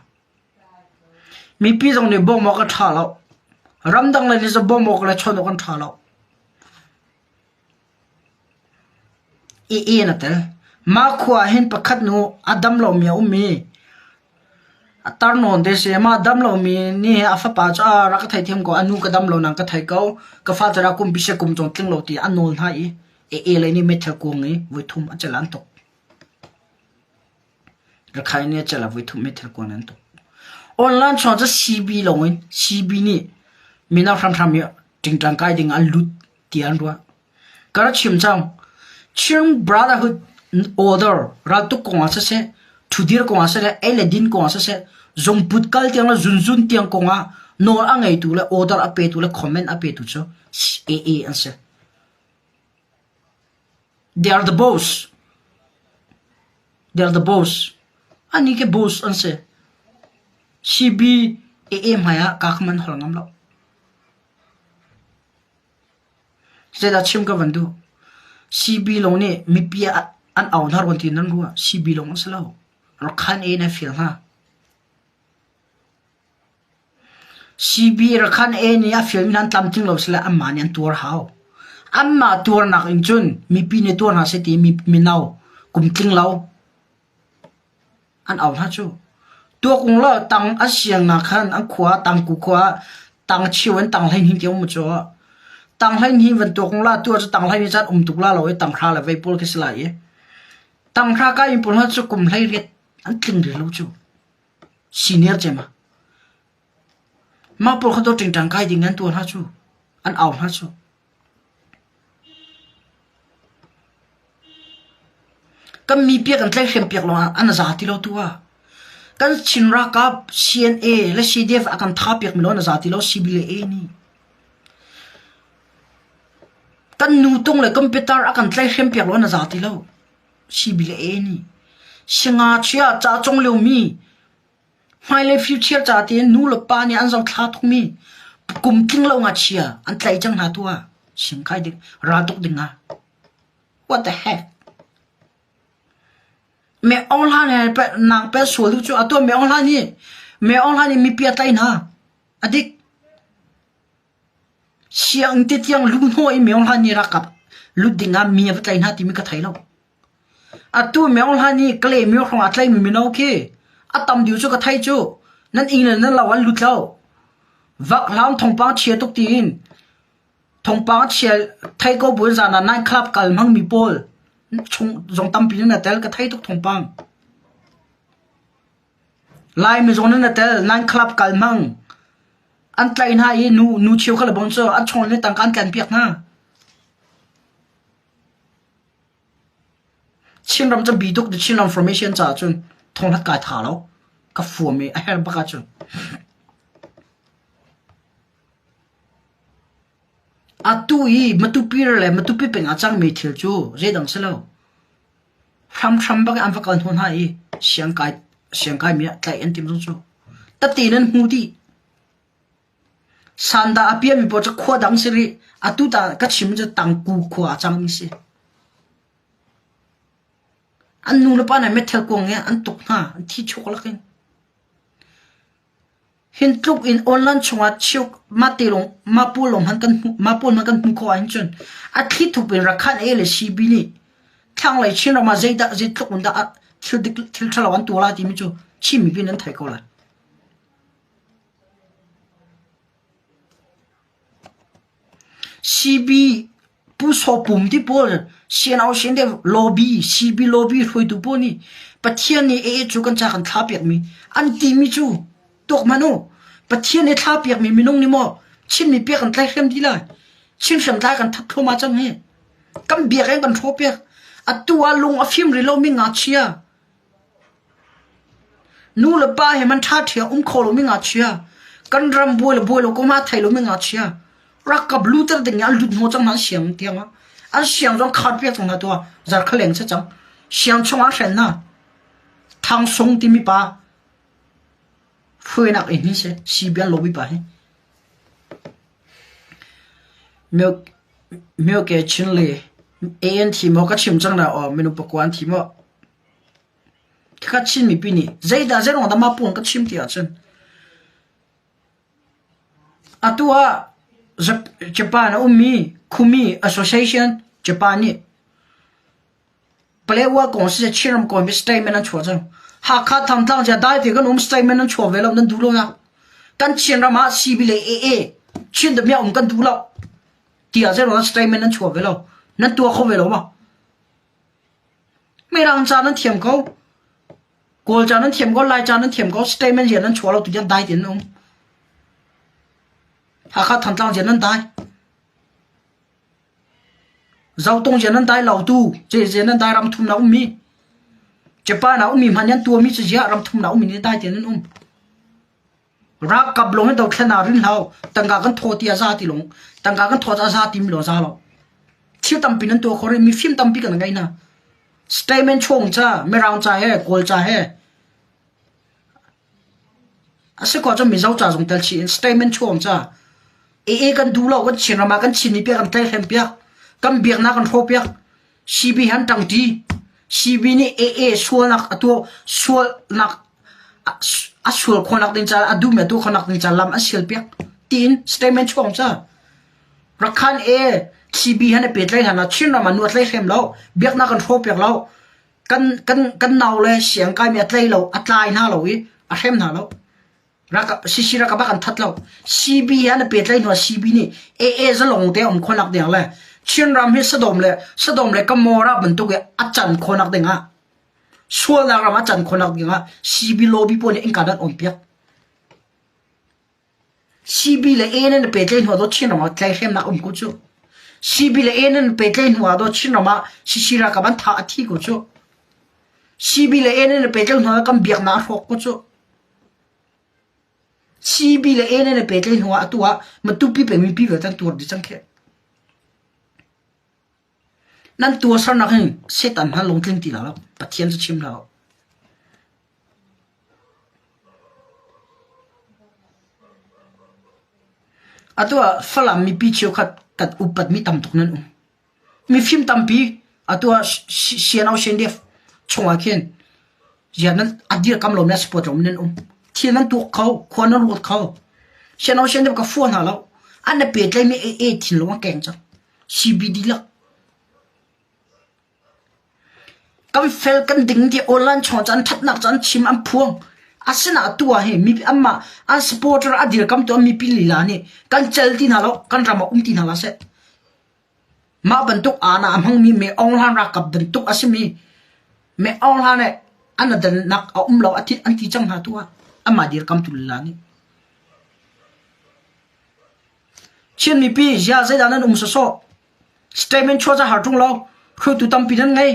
Mipi zong nih bawmh awk a ṭha lo. Ramdang lei nih bawmh awk le chawnh awk an ṭha lo. I in a tel. Mah khua ah hin pakhat nu a dam lomi a um i a tar nawn te si. Mah dam lomi nih a fapa cu a rak ka theithiam ko, a nu ka dam lo nang ka thei ko, ka fa cu rak kum pi seh kum cawng tling lo ti a nawl hna i AA lei nih meithal kuang i voithum a cel an tuk. Rakhine nih a cel ah voithum meithal kuang in an tuk. Online chung cu CB lawng in CB nih mino hramhram i ṭingṭang kai ding an lut tiah an ruah. Ka rak chim cang. Chin Brotherhood order raltuk kongah siseh, ṭhudir kongah siseh, ei le din kongah siseh, zungput kal tiang le zunzun tiang kongah nawl a ngeitu le order a petu le comment a petu cu AA an si. They are the boss. They are the boss. Ani ke boss an si. CB AA hmai ah ka man hol ngam lo. Zeidah chim ka van duh? CB lawng nih mipi an au hna ruan ti nan ruah. CB lawng an si lo. Rakhan A na feel hnga. CB Rakhan A nih a feel mi an tlamtling lo sile anmah nih an tuar hau. Anmah tuarnak in cun mipi nih tuar hna seh ti mino kum tling lo An au hna cu. Tuakung law tang a siangnak khan an khua tangku khua tang cheu in tang 12 ti um cu. Tang 12 van tuakung la tu cu tang 12 caan um tuk la lo i tang hra le vei pawl khi si lai i. Tang hra ka in pawl hna cu kum 18 an tling rih lo cu. Senior cema. Mah pawl kha to ṭingṭang kai ding an tuah hna cu. An au hna cu. Kan mipi kan tlaihhrem piak lawngah an za ti lo tu ah. Kan Chin ralkap CNA le CDF a kan tha piakmi lawng an za ti lo CB le A nih. Kan nutung le computer a kan tlaihhrem piak lawng an za ti lo CB le A nih. Singachia ca cong liomi Hmailei future ca tiin nu le pa nih an zohthla tukmi kum tling lo ngakchia an tlaih cang hna tu ah singkai ding raltuk ding ah what the heck Me Aung Hlan he nang pe sual tu cu atu Me Aung Hlan hi Me Aung Hlan hi mipi a tlaih hna a dik Sianginn te tiang lu hnawh i Me Aung Hlan nih ralkap lut ding ah mi a va tlaih hna timi ka thei lo. Atu Me Aung Hlan i Kalaymyo hrawng ah tlaihmi mino khi a tam deuh cu ka thei cu. Nan inn le nan lo an lut lo. Vak hlam thawngpang chia tuk tiin. Thawngpang a chia thei ko buin zan ah night club kal hmangmi pawl chung zong tampi nan tel ka thei tuk thawngpang. Laimi zong nan tel night club kal hmang an tlaih hna i nu nu cheu kha le bang cu an chong le tangka an tlan piak hna. Chinram cu bi tuk Chinram formation caah cun thonghlat kai tha lo. Ka fuam i a her bak ahcun. Atu i Matupi le Matupi peng ah cangmi thil cu zeidang si lo. Hramhram bak in an va kal hnawh hna i siangkai siangkaimi ah tlaih an timh zong cu. Tete nan hmu dih. Sandah a piahmi pawl cu khua dang si rih. Atu ta ka chim cu Tangku khua a cangmi si. An nu le pa nih meithal kuang in an tuk hna, an thi chuk lakin. Hin tluk in online chungah chiuk mah te lawng mah pawl lawng hmanh kan hmuh mah pawl hmanh kan hmuh khawh ahhin cun a thlithup in Rakhan A le CB nih thlanglei Chinram ah zeidah zeitluk in dah thil dik thil ṭhalo an tuah lai timi cu Chin mipi nih an theih ko lai. CB Pu Saw Pum ti pawl CNO CNDF lobby CB lobby hruaitu pawl nih Pathian nih AA cu kan ca kan thla piakmi an timi cu tuak hmanh u Pathian nih thla piakmi minung nih maw Chinmi piak kan tlaihrem dih lai Chin hriamtlai kan that thluahmah cang hi kan biakinn kan hrawh piak atu ah lung a fim rih lomi ngakchia Nu le pa he man ṭha ṭhia um kho lomi ngakchia, kan ram buai le buai lo kong aa thei lomi ngakchia, ralkap luter ding in an lut hnawh cang hna an siang tiang ah. An siang zong khar piak cang hna tuah zarkha leng si cang. Siang chung ah hren hna. Thang Sung timi pa hruainak in hi si, CBN lobby pa hi. Myoke Chinle AN thi maw ka chim cang na aw minung pakua an thi maw? Khakha Chin mipi nih zeidah zeiruang dah mah puang ka chim ti ahcun atu ah Japan a ummi Khumi Association Japan nih Palewa kong siseh Chinram kong hi statement an chuah cang. Hakha Thantlang cia dai te kan um statement an chuah ve lo nan duh lo nak. Kan Chinram ah CB le AA Chin damiah um kan duh lo tiah zeiruang statement an chuah ve lo. Nan tuah kho ve lo ma? Mirang ca nan thiam ko. Kawl ca nan thiam ko, Lai ca nan thiam ko, statement rian nan chuah lo tu dai tein nan um. Hakha Thantlang rian nan dai. Zotung rian nan dai Lautu ce rian nan dai ram thum na ummi. Japan ah ummi hmanh nan tuami cu ziah ram thum na ummi nih dai tein nan um. Ralkap lawng hi dothlennak rin hau. Tangka kan thaw ti a za ti lawng. Tangka kan thaw a za timi lawng za lo. Thil tampi nan tuah khawh rih. Mifim tampi kan ngei hna. Statement chung ca, Mirang ca he, Kawl ca he. A si ko cun Mizo ca zong tel chih in statement chuang ca. AA kan duh lo, kan Chin ram ah kan Chin mi piak kan tlaihrem piak. Kan biaknak kan hrawh piak. CB han ṭangṭi. CB nih AA sualnak a tuah sualnak a sual khawhnak ding caah a duhmi a tuah khawhnak ding caah lam an sialpiak tiin statement chuak ca. Rakhan e CB han i pehtlaih hlan ah Chinram ah nu a tlaihrem lo, biaknak kan hrawhpiak lo, kan kan kan nau le siangkaimi a tlai lo, a tlai hna lo i a hrem hna lo. CC rakap ah kan that lo. CB he an i pehtlaih hnu ah CB nih AA zalong te um khawhnak ding le Chinram hi Sodom le Sodom le Gomorrah bantuk i a can khawhnak ding ah sualnak ram a can khawhnak ding ah CB lobby pawl nih innka an on piak. CB le A nan i pehtlaih hnu ah dawt Chinram ah tlaihhremnak um ko cu. CB le A nan i pehtlaih hnu ah dawt Chinram ah CC ralkap an thah a thi ko cu. CB le A nan i pehtlaih hnu ah kan biaknak a hrawk ko cu. CB le A nan i pehtlaih hnu ah atu ah Matupi peng mipi vialte an tuar dih cang khi. Nan tuahsernak hin Satan hmanh lungtling ti lo, Pathian cu chim lo. Atu ah Falam mipi cheukhat kan upatmi tam tuk nan um. Mifim tampi atu ah CNO CNDF chungah khin ziah nan a dirkam lomi a support lomi nan um. Thil nan tuak kho, khua nan ruat kho. CNO CNDF ka fua hna lo. An na pehtlaimi AA thinlung a keng cang. CBD lak. Kan fel kan ding ti online chung cun thatnak cu an chim an phuang. Asinain atu ah hin mipi anmah an supporter a dirkamtu an mipi lila nih kan cel ti hna lo, kan ram ah um ti hna hlah seh. Mah bantuk aana a hmangmi Me Aung Hlaing ralkap bantuk a simi Me Aung Hlaing nih an a dannak a um lo a ti an ti cang hna tu ah anmah dirkamtu lila nih. Chin mipi zia zeidah nan um sawsawh? Statement chuah ca har ṭung lo. Hruaitu tampi nan ngei.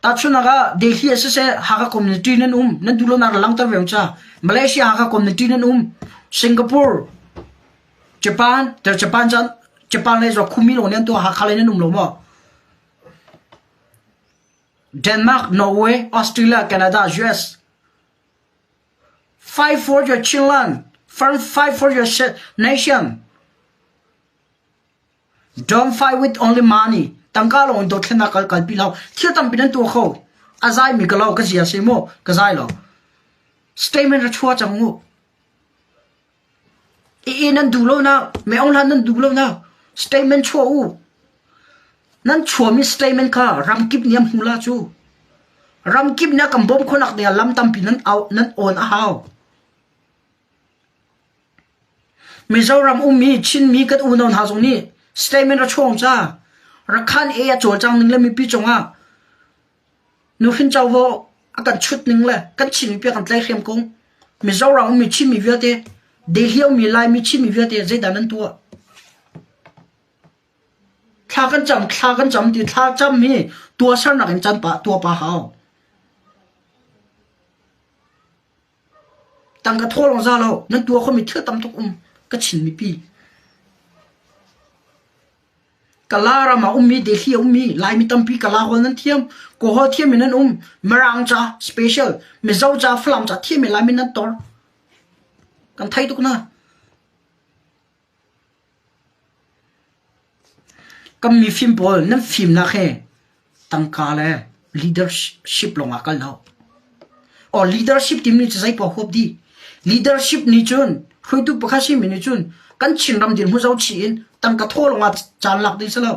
Tahchunhnak ah Delhi ah siseh Hakha community nan um, nan duhlonak langhter ve ca. Malaysia Hakha community nan um, Singapore, Japan, ter Japan caan Japan lei zong khumi lawng nih an tuah Hakha lei nan um lo maw? Denmark, Norway, Australia, Canada, US. Fight for your Chinland, fight for your nation. Don't fight with only money. Tangka lawng in dothlennak kal kalpi hlah. Thil tampi nan tuah kho. A zaimi ka lo ka zia si mu ka zai lo. Statement ra chua cang mu. I nan duh lo na me ong hlan nan duh lo na statement chua u. Nan chuami statement kha ramkip nih an hmu la cu. Ramkip nih a kan bawm khawhnak ding ah lam tampi nan au nan on a hau. Mizoram ummi Chinmi kan unau hna zong nih statement ra chuang ca Rakhan e a cawlcang ning le mipi cungah nuhrin covo a kan chut ning le kan Chin mipi a kan tlaihhrem kong Mizoram ummi Chinmi vialte Delhi ummi Laimi Chinmi vialte zeidah nan tuah? Thla kan cam thla kan cam ti thla cam hi tuahsernak in can pah tuah pa hau. Tangka thaw lawng za lo, nan tuah khomi thil tam tuk um ka Chin mipi. Kala ram ah ummi, Delhi ah ummi, Laimi tampi Kala holh nan thiam, Kawl thiam in nan um, Mirang ca special, Mizo ca, Falam ca thiam in Laimi nan tor. Kan thei tuk na. Kan mifim pawl nan fimnak hi tangka le leadership lawngah kal lo. Aw leadership timi cu zeipoah huap dih. Leadership nih cun hruaitu pakhat simi nih cun kan Chinram dirhmun zohchih in tangka thaw lawngah caan lak ding si lo.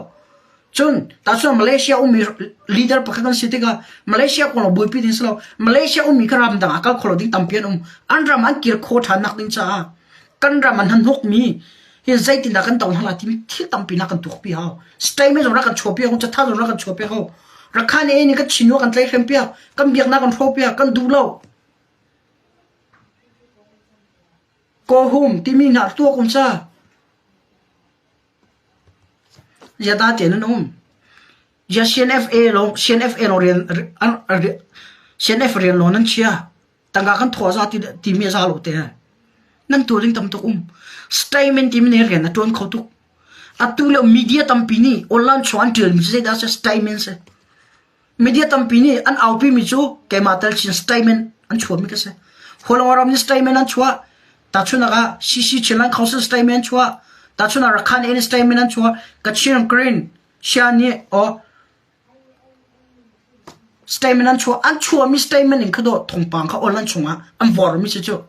Cun tahchun Malaysia ummi leader pakhat kan si tikah Malaysia kong lo buaipi ding si lo. Malaysia ummi kha ramdang ah kal kho lo ding tampi an um. An ram an kir kho ṭhan nak ding caah kan ram an han hnukmi hi zeitindah kan to hna lai timi thil tampi na kan tuakpi hau. Statement zong rak kan chuahpi hau, catha zong rak kan chuahpi hau. Rakhan e nih kan chinua kan tlaihhrem piak, kan biaknak kan hrawh piak, kan duh lo. Kawhum timi hna tuak um ca. Ziah te nan um? Ziah CNFA lawng CNFA lawng rian CNF rian lawng nan chia. Tangka kan thawh za ti timi a za lo te. Nan tuah ding tam tuk um. Statement timi nih rian a tuan kho tuk. Atu le media tampi nih online chung an tialmi cu zeidah a si? Statement si. Media tampi nih an aupimi cu keimah tel chin statement an chuahmi ka si. Hualngo ram nih statement an chuah. Tahchunhnak ah CC Chinland Council statement an chuah. Tahchunhnak Rakhine in statement an chuah. Kachin Green Shan nih or statement an chuah. An chuahmi statement in kha dawh thawngpang kha online chungah an vormi si cu.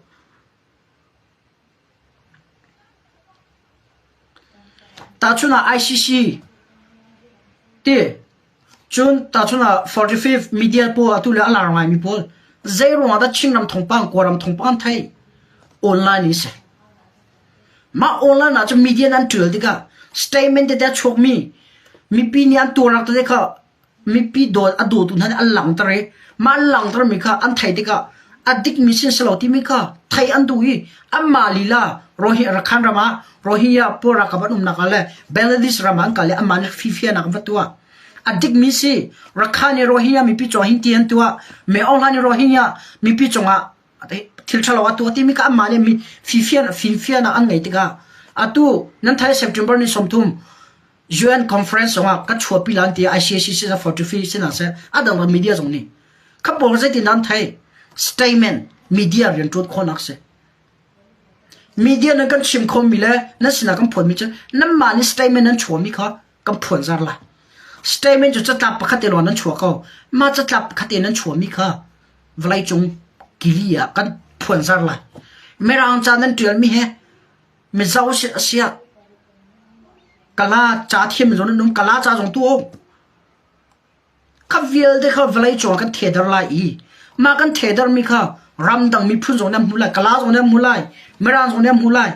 Tahchun ah ICC ti cun tahchun ah 45 media pawl atu le a lar ngaimi pawl zei ruangah dah Chinram thawngpang Kawlram thawngpang an theih? Online in si. Mah online ah cun media an ṭial tikah statement tete a chuakmi mipi nih an tuarnak tete kha mipi dawt a dawtu hna nih an langhter i mah an langhtermi kha an theih tikah a dikmi sin si lo timi kha theih an duh i anmah lila Rohingya Rakhine ram ah Rohingya pawl ralkap an umnak ah le Bangladesh ram ah an kal i anmah nih fifianak an va tuah. A dikmi si Rakhine nih Rohingya mipi cungah hin ti an tuah, Myo Aung Hlaing nih Rohingya mipi cungah thil ṭhalo a tuah timi kha anmah nih mi fifian fifianak an ngei tikah atu nan thai September ni 30 UN conference zongah ka chuahpi lan ti ICC sin 43 sin ah seh a dang ram media zong nih kha pawl zeitin an thei statement media rian ṭuan khawhnak si media nan kan chim khomi le nan sinah kan phuanmi cu nanmah nih statement nan chuahmi kha kan phuan zar lai statement cu catlap pakhat te lawng nan chuah ko mah catlap pakhat te nan chuahmi kha vawlei cung kili ah kan phuan zar lai mirang ca nan ṭialmi he Mizo a siah Kala ca thiam zong nan um Kala ca zong tu um. Kha vialte kha vawlei cung ah kan thedar lai i mah kan thedar mi kha ramdang miphun zong nan hmu lai Kala zong nan hmu lai Mirang zong nan hmu lai.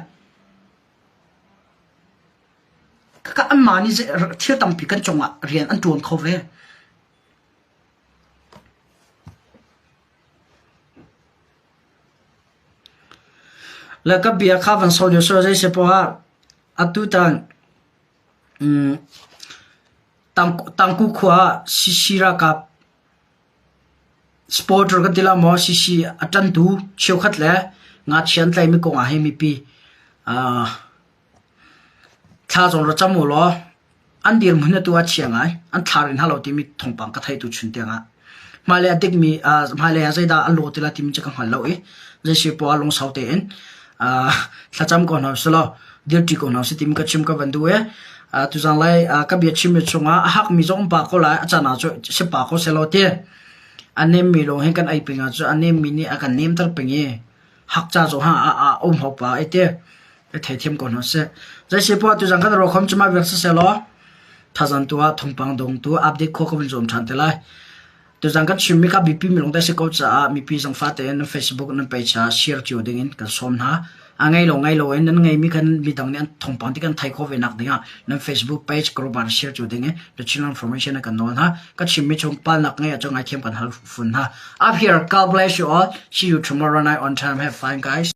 Khakha anmah nih thil tampi kan cungah rian an ṭuan kho ve. Le ka bia kha van sawi lio zei si poah ah atutan Tangku khua ah CC ralkap Supporter kan ti la maw CC a ṭantu cheukhat le ngakchia an tlaimi kong ah hin mipi thla zong ra cam u law an dirhmun atu ah chia ngai. An thla rih hna lo timi thawngpang ka theih tuchun tiangah. Hmailei a dikmi hmailei ah zeidah an lawh ti lai timi cu ka hngal lo i zeisi poah lungsau tein thlacam ko hna usih law dirṭi ko hna usih timi ka chim ka van duh i tuzang lai ka bia chimmi chungah a hakmi zong um pah ko lai a can ah cu si pah ko selaw ti a nemmi lawng hin kan ei peng ahcun a nemmi nih a kan nemter peng i hak ca zong ha a um hau pah ai ti i theithiam ko hna sih. Zeisi poah tuzang kan ruakhom cu mah vial siseh law thazang tu ah thawngpang dong tu update khawh ka vun zuam ṭhan te lai. Tuzang kan chimmi kha biapi mi lawng te si ko caah mipi zong fate in nan Facebook nan page ah share cio ding in kan sawm hna. A ngei lo ngei lo in nan ngeimi khan midang nih an thawngpang ti kan thei khawh ve nak ding ah nan Facebook page group ah share cio ding in the Chinland Information kan nawl hna. Ka chimmi chung palnak ngei ahcun ngaithiam kan hal fun hna. Up here, God bless you all. See you tomorrow night on time. Have fun, guys.